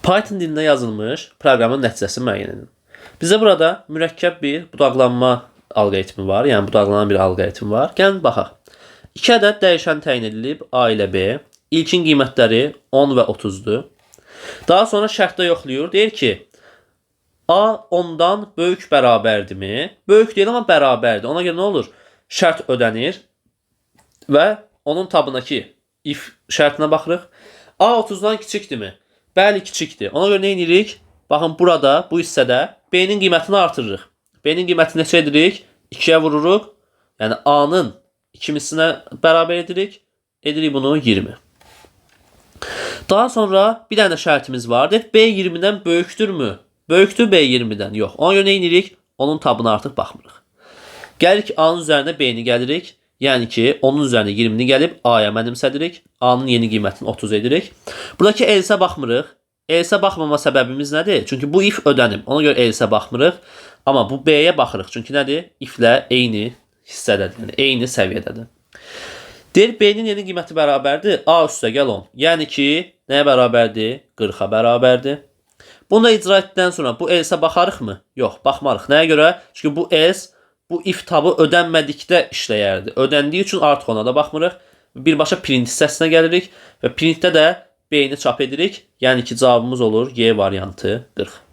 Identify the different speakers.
Speaker 1: Python dilində yazılmış proqramın nəticəsini müəyyən edin. Bizə burada mürəkkəb bir budaqlanma alqoritmi var, yəni budaqlanan bir alqoritm var. Gəlin baxaq. 2 ədəd dəyişən təyin edilib A ilə B. İlkin qiymətləri 10 və 30-dur. Daha sonra şərtdə yoxlayır. Deyir ki, A 10-dan böyük bərabərdirmi? Böyük deyil, amma bərabərdir. Ona görə nə olur? Şərt ödənir və onun tabındakı if şərtinə baxırıq. A 30-dan kiçikdirmi? Bəli, kiçikdir. Ona görə nə edirik? Baxın, burada, bu hissədə B-nin qiymətini artırırıq. B-nin qiymətini neçə edirik? 2-yə vururuq. Yəni A-nın 2 mislinə bərabər edirik. Edirik bunu 20. Daha sonra bir dənə şərtimiz var. Deyir, B 20-dən böyükdürmü? Böyükdür B 20-dən. Yox. Ona görə nə edirik? Onun tabına artıq baxmırıq. Gəlirik A-nın üzərinə B-ni gəlirik. Yəni ki, onun üzərinə 20-ni gəlib A-ya mənimsədirik. A-nın yeni qiymətini 30 edirik. Buradakı else baxmırıq. Else baxmama səbəbimiz nədir? Çünki bu if ödənib. Ona görə else baxmırıq. Amma bu B-yə baxırıq. Çünki nədir? If-lə eyni hissədədir. Yəni eyni səviyyədədir. Deyir, B-nin yeni qiyməti bərabərdir. A üstə gəl 10. Yəni ki, nəyə bərabərdir? 40-a bərabərdir. Bunu da icra etdikdən sonra bu else baxarıqmı? Yox, baxmarıq. Nəyə görə? Çünki bu else bu if tabı ödənmədikdə işləyərdi. Ödəndiyi üçün artıq ona da baxmırıq. Birbaşa print hissəsinə gəlirik və printdə də B-ni çap edirik. Yəni ki, cavabımız olur Y variantı 40.